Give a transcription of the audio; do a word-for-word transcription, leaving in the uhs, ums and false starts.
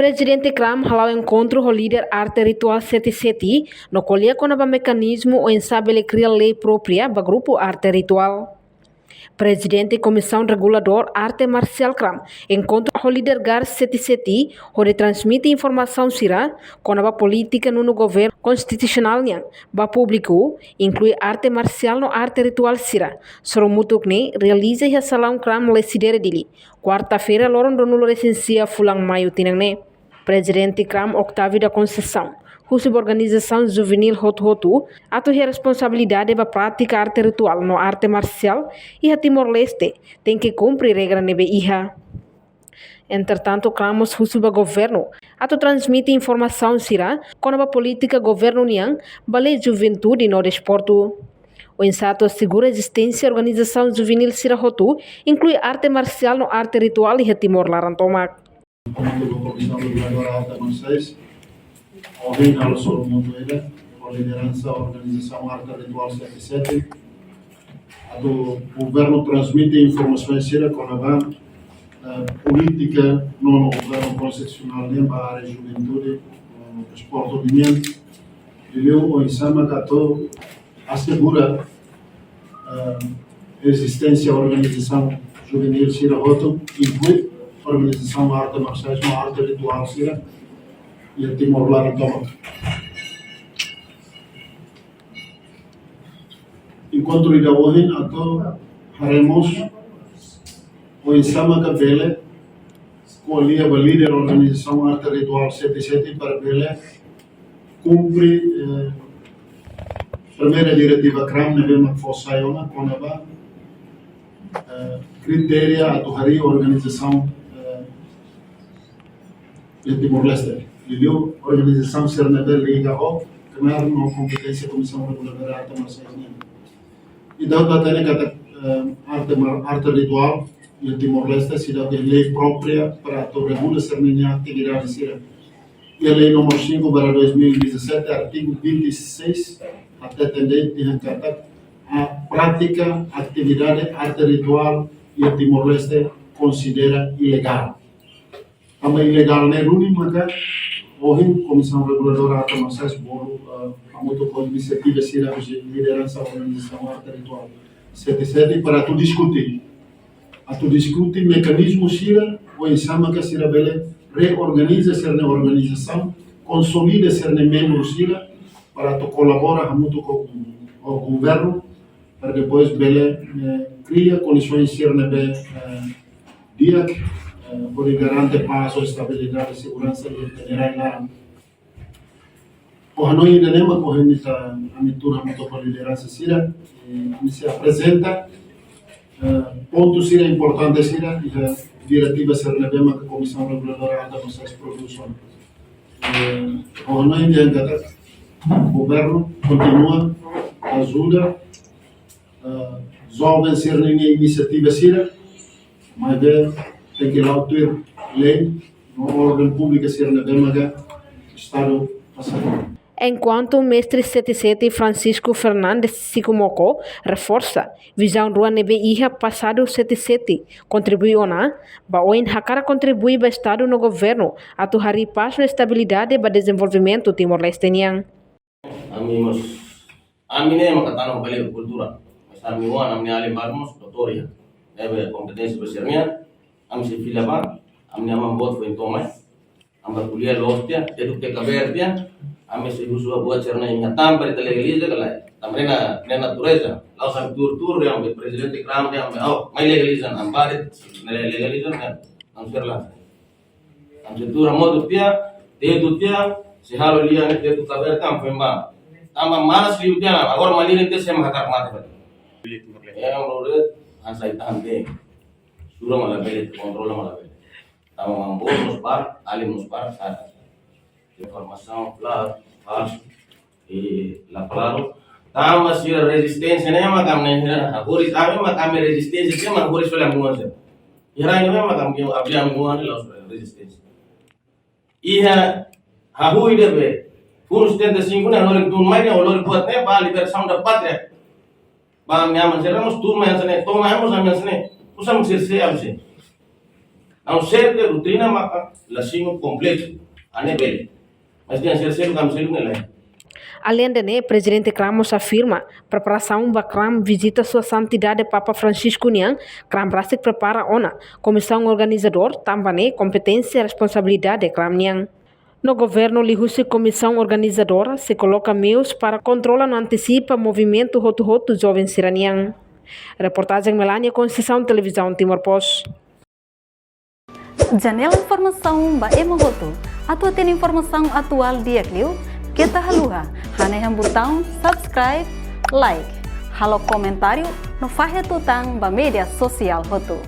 Prezidente KRAM hala'o enkontru ho líder arte rituál Sete Sete, no ko'alia kona-ba mekanizmu oinsá bele kria lei própria ba grupu arte rituál. Prezidente Komisaun Reguladór Arte Marsiál KRAM enkontru ho líder GARS Sete Sete, hodi transmite informasaun sira kona-ba polítika nonu governu konstitusionál nian ba públiku, inklui arte marsiál no arte rituál sira, sorumutuk ne'e realiza iha salaun KRAM Lecidere Dili, kuarta-feira loron ruanulu-resin-sia fulan Maiu tinan ne'e. Prezidente KRAM Octávio da Conceição husu ba organizasaun juvenil hotu-hotu atu iha responsabilidade ba prátika arte rituál no arte marsiál iha Timor-Leste, tenke kumpre regra ne'ebé iha. Entretantu, KRAM mós husu ba governu atu transmite informasaun sira kona-ba polítika governu nian ba lei juventude no desportu, oinsá atu asegura ezisténsia organizasaun juvenil sira hotu, inklui arte marsiál no arte rituál iha Timor laran tomak. Enkontru ho Komisaun Reguladora Arte Marsiais, ohin halo sorumutu ida ho lideransa organizasaun arte rituál Sete Sete, atu governu transmite informasaun sira kona-ba, eh, polítika nonu governu konstitusionál nian ba área juventude, eh, desportu nian, liuliu oinsá mak atu asegura, eh, ezisténsia organizasaun juvenil sira hotu, inklui organizasaun arte marsiais no arte rituál sira iha Timor laran tomak. Enkontru ida ohin atu haree mós oinsá maka bele ko'alia ba líder organizasaun arte rituál Sete Sete para bele kumpre, eh, primeira diretiva KRAM ne'ebé mak fó sai ona kona-ba, eh, kritéria atu harii organizasaun, eh, iha Timor-Leste. Liuliu organizasaun sira ne'ebé liga ho KNAR no kompeténsia Komisaun Reguladora Arte Marsiais nian. Entaun, ita hatene katak, eh, arte mar-, arte rituál iha Timor-Leste seidauk iha lei própria para atu regula sira-nia atividade sira. Iha lei número cinco barra dois mil e dezassete, artigu vinte e seis, hateten de'it katak prátika atividade arte rituál iha Timor-Leste konsidera ilegál. Tanba ilegál ne'e duni maka ohin Komisaun Reguladora Arte Marsiais bolu, eh, hamutuk ho inisiativa sira husi lideransa organizasaun arte rituál Sete Sete para atu diskute. Atu diskute mekanizmu sira, oinsá maka sira bele reorganiza sira-nia organizasaun, konsolida sira-nia membru sira, para atu kolabora hamutuk ho, ho governu, para depois bele, eh, kria kondisoens sira ne'ebé, eh, di'ak, eh, hodi garante pás, estabilidade, seguransa iha ita-nia rai laran. Ho hanoin ida-ne'e mak ohin ami tuur hamutuk ho lideransa sira, eh, ami sei aprezenta, eh, pontu sira importante sira iha diretiva sira ne'ebé mak Komisaun Reguladora Arte Marsiais prodús ona. Eh, ho hanoin dehan katak governu kontinua ajuda, eh, joven sira-nia inisiativa sira, maibé tenke la'o tuir lei no órgaun públiku sira ne'ebé maka Estadu pasa. Enkuantu Mestre Sete Sete Francisco Fernandes Sikumoko reforsa vizaun rua ne'ebé iha pasadu Sete Sete kontribui ona, ba oin hakarak kontribui ba Estadu no governu atu harii pás no estabilidade ba dezenvolvimentu Timor-Leste nian. Ami mós, ami ne'e maka tanba bele kultura. Mas ami-nia oan, ami-nia alin balu mós doutór iha. Ne'ebé kompeténsia ba sira-nian, ami sei fila ba, ami-nia aman boot foin to'o mai. Ami bá ko'alia loos tiha, dehan katak karik tiha, ami sei husu ba buat sira-ne'e iha tan para ita legaliza ka lae. Tanba ne'e, ne'e natureza. La'ós ami tuur-tuur dehan, ami prezidente KRAM dehan, ami, oh, mai legaliza, ami bá de'it, ne'e legaliza, ne'e, ami sira la. Ami sei tuur hamutuk tiha, tetu tiha, sei halo lia ne'e tetu karik tiha, ami foin bá. Tanba manas liu tiha, agora malirin tiha, sé mak hakarak mate fali. Eh, menurut, hanesan ita hatene. Sura mak labele, kontrola mak labele. Tanba aman boot mós barak, alin mós barak, sadar. Informasaun klaru, falsu, i la klaru. Tanba sira rezisténsia ne'e mak ami ne'e, hahoris, ami mak ami rezisténsia, sira mak hahoris fali ami-nia oan sira. Iha rai ne'e mak ami, ami-nia oan ne'e la'ós rezisténsia. Iha hahú ida be, funu setenta e cinco ne'e, hanorin tun mai ne'e, hanorin buat ne'e, ba libertasaun da pátria. Ba ami-nia aman sira mós tun mai hanesan ne'e, toma ami mós ami hanesan ne'e. Usa mós sira sei ami sei. Ha'u serka rutina maka la simu kompletu, ane bele. Mas dia sel sel kam sel nela. Alende ne'e, Prezidente kram mós afirma preparasaun ba kram vizita Sua Santidade Papa Francisco nian, kram rasik prepara ona komisaun organizadór, tanba ne'e kompeténsia responsabilidade kram nian. No governu liuhusi komisaun organizadora sei koloka meius para kontrola no antisipa movimentu hotu-hotu joven sira-nian. Reportajen Melania Conceição, Televizaun Timor Post. Janela informasaun ba ema hotu. Atu hatene informasaun atuál di'ak liu, keta haluha hanehan butaun subscribe, like, halo komentáriu no fahe tutan ba média sosiál hotu.